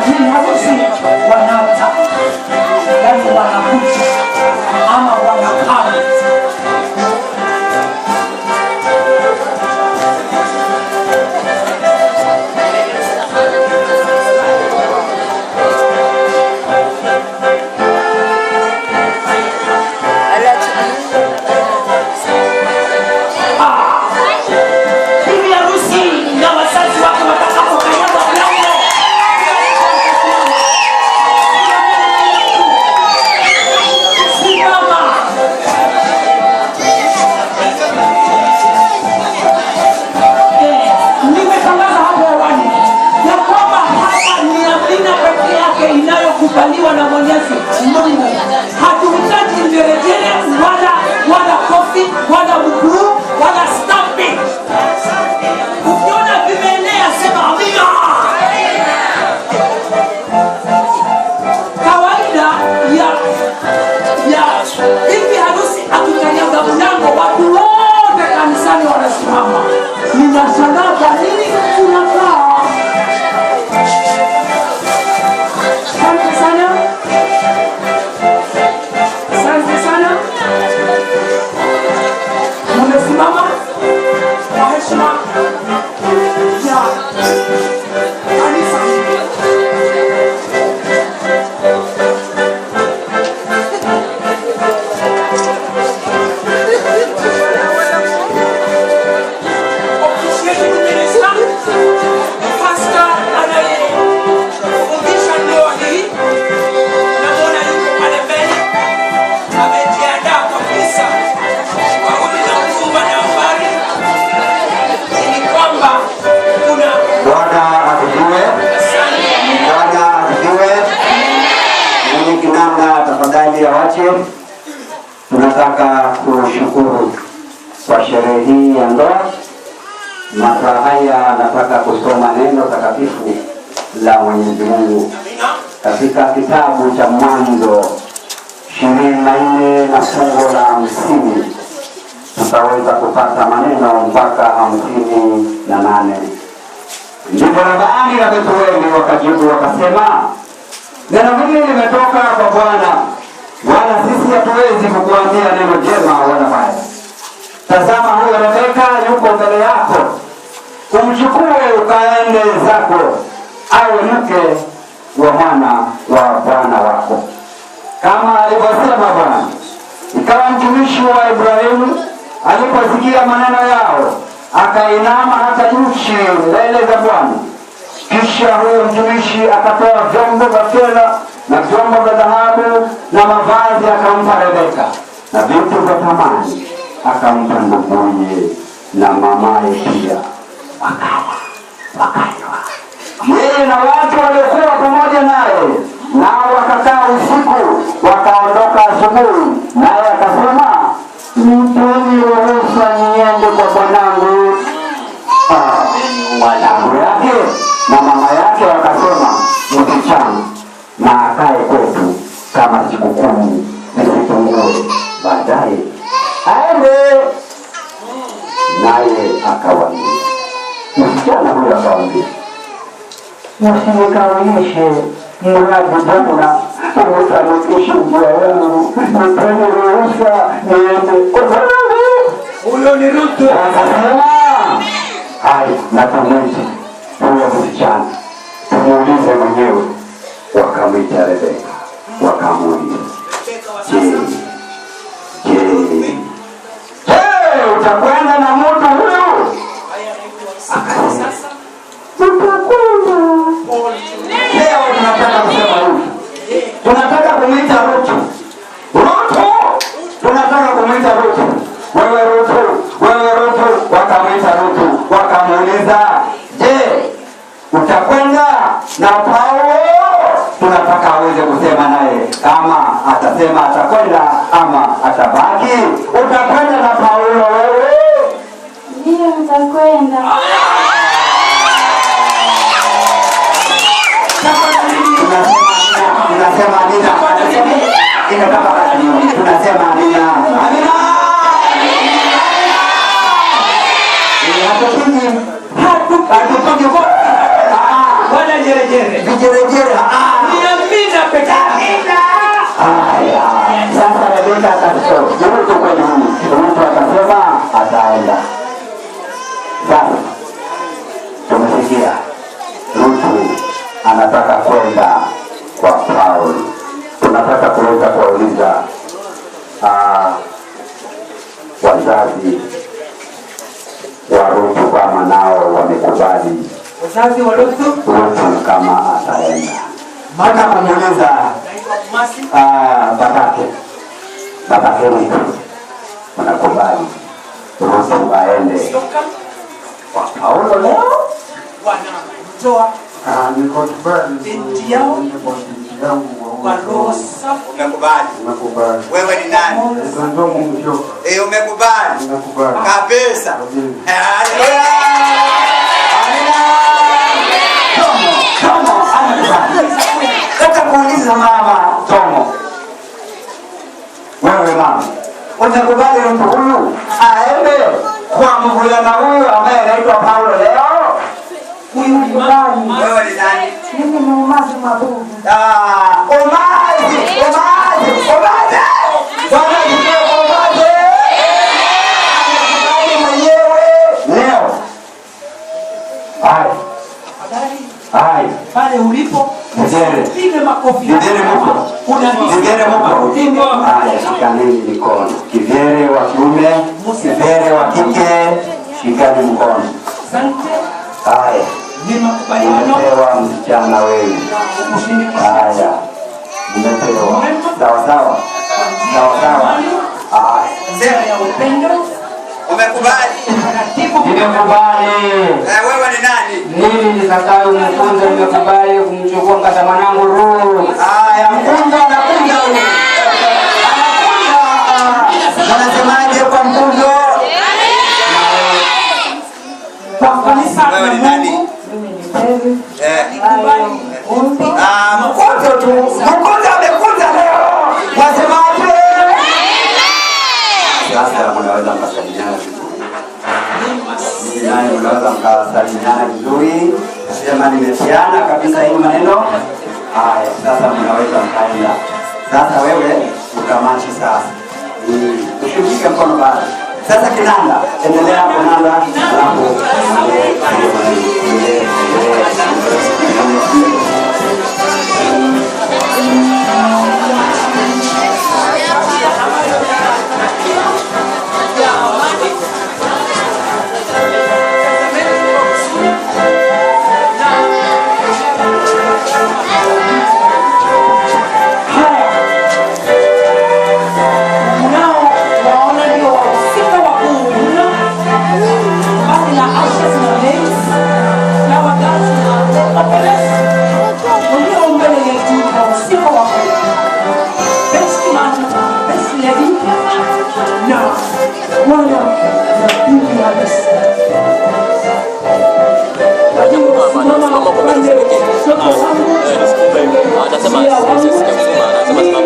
Bibi harusi wanata, yaani wanakuja ama wanakaa. Bibi harusi na wazazi wake watakapokanyaga mlango, simama. Nimetangaza hapo awali ya kwamba hapa ni amina pekee yake inayokubaliwa na Mwenyezi Mungu. Hatuhitaji vigelegele wala kofi wala mguu wala stamping. Ukiona vimeenea sema amina. Kawaida ya bibi harusi akikanyaga mlango, watu wote kanisani wanasimama. Ninashangaa kwa nini tunakaa. Asante sana, asante sana. Mmesimama kwa heshima ya kanisa. Officiating minister, pastor anayefundisha ndoa hii, namwona yuko pale mbele, amejiandaa kabisa kurudi na ujumbe na habari ni kwamba kuna Bwana asifiwe. Asante. Bwana asifiwe. Mwenye kinanda tafadhali awache. Tunataka kushukuru kwa sherehe hii ya ndoa. Masaa haya nataka kusoma neno takatifu la Mwenyezi Mungu Amina. katika kitabu cha Mwanzo 24 na fungu la 50 tutaweza kupata maneno mpaka 58. Ndipo Labani na Bethueli wakajibu wakasema, neno hili limetoka kwa Bwana, wala sisi hatuwezi kukuambia neno jema wala baya. Tazama, huyo Rebeka yuko mbele yako, umchukue ukaende zako, awe mke wa mwana wa bwana wako, kama alivyosema Bwana. Ikawa mtumishi wa Ibrahimu aliposikia maneno yao, akainama hata nchi mbele za Bwana. Kisha huyo mtumishi akatoa vyombo vya fedha na vyombo vya dhahabu na mavazi akampa Rebeka, na vitu vya thamani akampa nduguye na mamaye pia. Wakala wakanywa, yeye na watu waliokuwa pamoja naye, nao wakakaa usiku, wakaondoka asubuhi. Naye akasema, nipeni ruhusa niende kwa bwanangu. Ndugu yake na mama yake wakasema, msichana na akae kwetu kama siku 10 zisipungue, baadaye aende. Naye akawaambia, msichana huyo akawaambia, msinikawishe, mradi Bwana umefanikisha njia yangu, nipeni ruhusa niende kwa bwanangu. Huyo ni Rutu. Akasema, hai, na tumwite huyo msichana tumuulize mwenyewe. Wakamwita Rebeka, wakamuuliza, Rebeka wa je, sasa. je, je, utakwenda na mtu huyu? Haya anaitwa Isaka sasa. Utakwenda. Paul. Leo tunataka kusema Rutu, tunataka kumwita Rutu. Rutu, tunataka kumwita Rutu. Wewe Rutu, wewe Rutu. Wakamwita Rutu, wakamuuliza, je, utakwenda na Paulo? Tunataka aweze kusema naye kama atasema atakwenda ama atabaki. Utakwenda na Paulo wewe? Ndiyo, nitakwenda. Tunasema amina, tunasema amina. Inataka basi tunasema amina. Amina. Hatupigi. Hatupigi. Wala vijerejere. Vijerejere. Ah. Ni amina peke yake. Haya, sasa Rebeka akasema, Rutu kweli huyu. Rutu akasema ataenda. Sasa tumesikia Rutu anataka kwenda kwa Paul. Tunataka kuweza kuwauliza wazazi wa Rutu kama nao wamekubali Wazazi wa Rutu, Rutu kama ataenda. Nataka kumuuliza Masi, babake Rutu, unakubali Rutu aende toka kwa Paulo leo? wanamtoa Niko kubali binti yao kwa binti yangu kwa roho safi. Umekubali. Nimekubali. Wewe ni nani? Naitwa Ndomo Mshoka. Eh, umekubali. Nimekubali. Kabisa. Kabisa. Haleluya. Amina. Tomo, Tomo amekubali. Nataka kuuliza mama Tomo, wewe mama, utakubali mtu huyu aende kwa mvulana huyu ambaye anaitwa Paulo leo? Huyu ni mama. Wewe ni nani? Mimi ni Umazi Mabubu. Ah, Umazi, Umazi, Umazi! Bwana asifiwe kwa Umazi. Amekubali mwenyewe leo. Haya, Habari haya. pale ulipo, Vijere. pige makofi. Vijere muko. Vijere muko. Haya, shikaneni mikono. Kivyere wa kiume, kivyere wa kike, shikani mkono. Asante. Haya, Ni makubaliano umepewa msichana wenu. kushirikisha Haya, umepewa. Sawa sawa. Sawa sawa. Haya. njia ya upendo, Umekubali. taratibu. Nimekubali. Eh, wewe ni nani? Mimi ni Zakayo Mkunzo, nimekubali kumchukua mkata mwanangu Ruth. Haya, mkunga anakunga huyu. Anakunga. Wanasemaje kwa mkungo? Kwa kanisa Wewe la ni nani? Mungu Mimi ni Mary. Eh. nikubali Mkunzo. Ah, mkunzo tu. Mkunzo amekunja leo. Wasemaje? Sasa mnaweza mkasalimiana vizuri. Ninyi naye mnaweza mkasalimiana vizuri. Sema nimetiana kabisa hii maneno. Haya, sasa mnaweza mkaenda. Sasa wewe ukamachi sasa. Ushirike mkono bado. Sasa kinanda, endelea kunanda alafu ya amani. Haya, mnao waona ndio wahusika wakuu mno, bali la ashes na maize, flower girls na openes walio mbele yetu ni wahusika wakuu, best man, best lady na bwana na bibi harusi. Waliosimama upande wa kushoto wangu, Anasema kulia wangu anasema ni simama ashes na maize.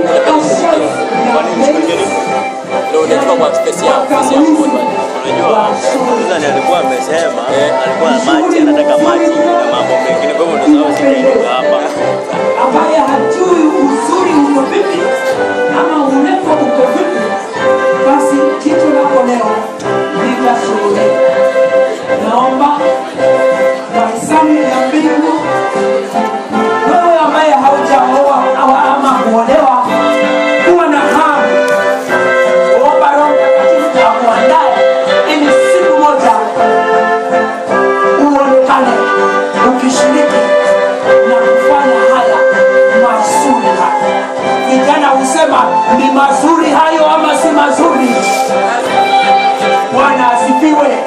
ndio unachukua kwa space yao, space yao. Unajua, Susan alikuwa amesema alikuwa na maji, anataka maji na mambo mengine, kwa hivyo ndio sababu sijainuka hapa. Ambaye hajui uzuri uko vipi ama urefu uko vipi, basi jicho lako leo litashuhudia. Naomba kwa hisani ya mbingu, wewe ambaye haujaoa au ama kuolewa, kuwa na hamu kuomba Roho Mtakatifu akuandae ili siku moja uonekane ukishiriki na kufanya haya mazuri haya. Vijana husema ni mazuri hayo ama si mazuri? Bwana asifiwe.